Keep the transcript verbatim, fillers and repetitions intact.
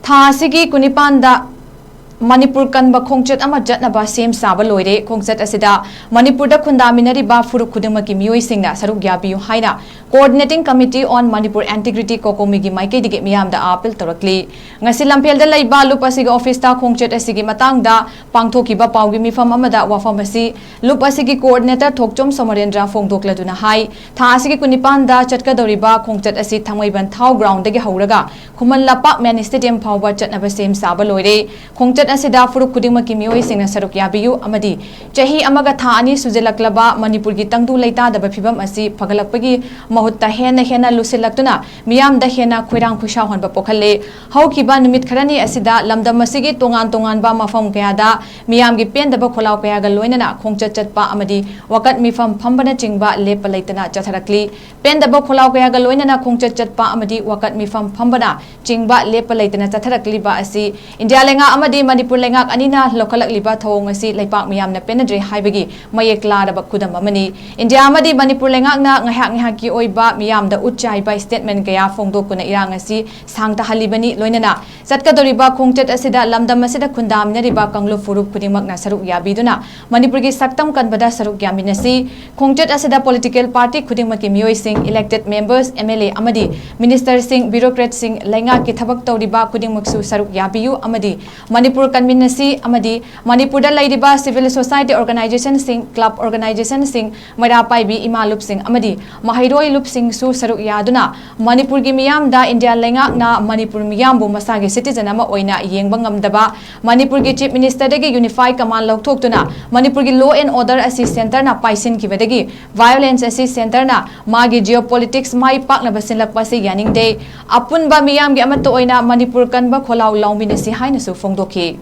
ꯊꯥ ꯑꯁꯤꯒꯤ ꯀꯨꯟꯅꯤꯄꯥꯟꯗ ꯃꯅꯤꯄꯨꯔ ꯀꯟꯕ ꯈꯣꯡꯆꯠ ꯑꯃ ꯆꯠꯅꯕ ꯁꯦꯝ ꯁꯥꯕ ꯂꯣꯏꯔꯦ꯫ ꯈꯣꯡꯆꯠ ꯑꯁꯤꯗ ꯃꯅꯤꯄꯨꯔꯗ ꯈꯨꯟꯗꯥꯃꯤꯟꯅꯔꯤꯕ ꯐꯨꯔꯨꯞ ꯈꯨꯗꯤꯡꯃꯛꯀꯤ ꯃꯤꯑꯣꯏꯁꯤꯡꯅ ꯁꯔꯨꯛ ꯌꯥꯕꯤꯌꯨ ꯍꯥꯏꯅ Coordinating Committee on Manipur Integrity, COCOMI ꯒꯤ ꯃꯥꯏꯀꯩꯗꯒꯤ ꯃꯤꯌꯥꯝꯗ ꯑꯥꯄꯤꯜ ꯇꯧꯔꯛꯂꯤ꯫ ꯉꯁꯤ ꯂꯝꯐꯦꯜꯗ ꯂꯩꯕ ꯂꯨꯞ ꯑꯁꯤꯒꯤ ꯑꯣꯐꯤꯁꯇ ꯈꯣꯡꯆꯠ ꯑꯁꯤꯒꯤ ꯃꯇꯥꯡꯗ ꯄꯥꯡꯊꯣꯛꯈꯤꯕ ꯄꯥꯎꯒꯤ ꯃꯤꯐꯝ ꯑꯃꯗ ꯋꯥꯐꯝ ꯑꯁꯤ ꯂꯨꯞ ꯑꯁꯤꯒꯤ coordinator ꯊꯣꯛꯆꯣꯝ ꯁꯣꯃꯔꯦꯟꯗ꯭ꯔ ꯐꯣꯡꯗꯣꯛꯂꯗꯨꯅ ꯍꯥꯏ, ꯊꯥ ꯑꯁꯤꯒꯤ ꯀꯨꯟꯅꯤꯄꯥꯟꯗ ꯆꯠꯀꯗꯧꯔꯤꯕ ꯈꯣꯡꯆꯠ ꯑꯁꯤ ꯊꯥꯡꯃꯩꯕꯟ ꯊꯥꯎ ground ꯗꯒꯤ ꯍꯧꯔꯒ ꯈꯨꯃꯟ ꯂꯝꯄꯥꯛ mini stadium ꯐꯥꯎꯕ ꯆꯠꯅꯕ ꯁꯦꯝ ꯁꯥꯕ ꯂꯣꯏꯔꯦ꯫ ꯈꯣꯡꯆꯠ ꯑꯁꯤꯗ ꯐꯨꯔꯨꯞ ꯈꯨꯗꯤꯡꯃꯛꯀꯤ ꯃꯤꯑꯣꯏꯁꯤꯡꯅ ꯁꯔꯨꯛ ꯌꯥꯕꯤꯌꯨ ꯑꯃꯗꯤ ꯆꯍꯤ ꯑꯃꯒ ꯊꯥ ꯑꯅꯤ ꯁꯨꯖꯤꯜꯂꯛꯂꯕ ꯃꯅꯤꯄꯨꯔꯒꯤ ꯇꯪꯗꯨ ꯂꯩꯇꯥꯗꯕ ꯐꯤꯚꯝ ꯑꯁꯤ ꯐꯒꯠꯂꯛꯄꯒꯤ ꯃꯍꯨꯠꯇ ꯍꯦꯟꯅ ꯍꯦꯟꯅ ꯂꯨꯁꯤꯜꯂꯛꯇꯨꯅ ꯃꯤꯌꯥꯝꯗ ꯍꯦꯟꯅ ꯈꯣꯏꯔꯥꯡ ꯈꯣꯏꯁꯥꯎꯍꯟꯕ ꯄꯣꯛꯍꯜꯂꯦ꯫ ꯍꯧꯈꯤꯕ ꯅꯨꯃꯤꯠ ꯈꯔꯅꯤ ꯑꯁꯤꯗ ꯂꯝꯗꯝ ꯑꯁꯤꯒꯤ ꯇꯣꯉꯥꯟ ꯇꯣꯉꯥꯟꯕ ꯃꯐꯝ ꯀꯌꯥꯗ ꯃꯤꯌꯥꯝꯒꯤ ꯄꯦꯟꯗꯕ ꯈꯣꯜꯂꯥꯎ ꯀꯌꯥꯒ ꯂꯣꯏꯅꯅ ꯈꯣꯡꯆꯠ ꯆꯠꯄ ꯑꯃꯗꯤ ꯋꯥꯀꯠ ꯃꯤꯐꯝ ꯐꯝꯕꯅꯆꯤꯡꯕ ꯂꯦꯞꯄ ꯂꯩꯇꯅ ꯆꯠꯊꯔꯛꯂꯤ꯫ ꯄꯦꯟꯗꯕ ꯈꯣꯜꯂꯥꯎ ꯀꯌꯥꯒ ꯂꯣꯏꯅꯅ ꯈꯣꯡꯆꯠ ꯆꯠꯄ ꯑꯃꯗꯤ ꯋꯥꯀꯠ ꯃꯤꯐꯝ ꯐꯝꯕꯅ ꯆꯤꯡꯕ ꯂꯦꯞꯄ ꯂꯩꯇꯅ ꯆꯠꯊꯔꯛꯂꯤꯕ ꯑꯁꯤ ꯏꯟꯗꯤꯌꯥ ꯂꯩꯉꯥꯛ ꯑꯃꯗꯤ ꯃꯅꯤꯄꯨꯔ ꯂꯩꯉꯥꯛ ꯑꯅꯤꯅ ꯂꯧꯈꯠꯂꯛꯂꯤꯕ ꯊꯧꯑꯣꯡ ꯑꯁꯤ ꯂꯩꯄꯥꯛ ꯃꯤꯌꯥꯝꯅ ꯄꯦꯟꯅꯗ꯭ꯔꯦ ꯍꯥꯏꯕꯒꯤ ꯃꯌꯦꯛ ꯂꯥꯔꯕ ꯈꯨꯗꯝ ꯑꯃꯅꯤ꯫ ꯏꯟꯗꯤꯌꯥ ꯑꯃꯗꯤ ꯃꯅꯤꯄꯨꯔ ꯂꯩꯉꯥꯛꯅ ꯉꯥꯏꯍꯥꯛ ꯉꯥꯏꯍꯥꯛꯀꯤ ꯑꯣꯏꯕ ꯃꯤꯌꯥꯝꯗ ꯎꯠ ꯆꯥꯏꯕ statement ꯀꯌꯥ ꯐꯣꯡꯗꯣꯛꯇꯨꯅ ꯏꯔꯥꯡ ꯑꯁꯤ ꯁꯥꯡꯊꯍꯜꯂꯤꯕꯅꯤ꯫ ꯂꯣꯏꯅꯅ ꯆꯠꯀꯗꯧꯔꯤꯕ ꯈꯣꯡꯆꯠ ꯑꯁꯤꯗ ꯂꯝꯗꯝ ꯑꯁꯤꯗ ꯈꯨꯟꯗꯥꯃꯤꯟꯅꯔꯤꯕ ꯀꯥꯡꯂꯨꯞ ꯐꯨꯔꯨꯞ ꯈꯨꯗꯤꯡꯃꯛꯅ ꯁꯔꯨꯛ ꯌꯥꯕꯤꯗꯨꯅ ꯃꯅꯤꯄꯨꯔꯒꯤ ꯁꯛꯇꯝ ꯀꯟꯕꯗ ꯁꯔꯨꯛ ꯌꯥꯃꯤꯟꯅꯁꯤ꯫ ꯈꯣꯡꯆꯠ ꯑꯁꯤꯗ political party ꯈꯨꯗꯤꯡꯃꯛꯀꯤ ꯃꯤꯑꯣꯏꯁꯤꯡ, elected members, MLA ꯑꯃꯗꯤ ministerꯁꯤꯡ, bureaucratꯁꯤꯡ, ꯂꯩꯉꯥꯛꯀꯤ ꯊꯕꯛ ꯇꯧꯔꯤꯕ ꯈꯨꯗꯤꯡꯃꯛꯁꯨ ꯁꯔꯨꯛ ꯌꯥꯕꯤꯌꯨ ꯑꯃꯗꯤ ꯃꯅꯤꯄꯨꯔ ꯀꯟꯃꯤꯟꯅꯁꯤ ꯑꯃꯗꯤ ꯃꯅꯤꯄꯨꯔꯗ ꯂꯩꯔꯤꯕ civil society organizationꯁꯤꯡ, club organizationꯁꯤꯡ, ꯃꯩꯔꯥ ꯄꯥꯏꯕꯤ ꯏꯃꯥ ꯂꯨꯞꯁꯤꯡ ꯑꯃꯗꯤ ꯃꯍꯩꯔꯣꯏ ꯂꯨꯞꯁꯤꯡꯁꯨ ꯁꯔꯨꯛ ꯌꯥꯗꯨꯅ ꯃꯅꯤꯄꯨꯔꯒꯤ ꯃꯤꯌꯥꯝꯗ ꯏꯟꯗꯤꯌꯥ ꯂꯩꯉꯥꯛꯅ ꯃꯅꯤꯄꯨꯔ ꯃꯤꯌꯥꯝꯕꯨ ꯃꯁꯥꯒꯤ citizen ꯑꯃ ꯑꯣꯏꯅ ꯌꯦꯡꯕ ꯉꯝꯗꯕ, ꯃꯅꯤꯄꯨꯔꯒꯤ Chief Ministerꯗꯒꯤ unified command ꯂꯧꯊꯣꯛꯇꯨꯅ ꯃꯅꯤꯄꯨꯔꯒꯤ law and order ꯑꯁꯤ centreꯅ ꯄꯥꯏꯁꯤꯟꯈꯤꯕꯗꯒꯤ violence ꯑꯁꯤ centreꯅ ꯃꯥꯒꯤ geopolitics ꯃꯥꯏ ꯄꯥꯛꯅꯕ ꯁꯤꯜꯂꯛꯄ ꯑꯁꯤ ꯌꯥꯅꯤꯡꯗꯦ꯫ ꯑꯄꯨꯟꯕ ꯃꯤꯌꯥꯝꯒꯤ ꯑꯃꯠꯇ ꯑꯣꯏꯅ ꯃꯅꯤꯄꯨꯔ ꯀꯟꯕ ꯈꯣꯜꯂꯥꯎ ꯂꯥꯎꯃꯤꯟꯅꯁꯤ ꯍꯥꯏꯅꯁꯨ ꯐꯣꯡꯗꯣꯛꯈꯤ꯫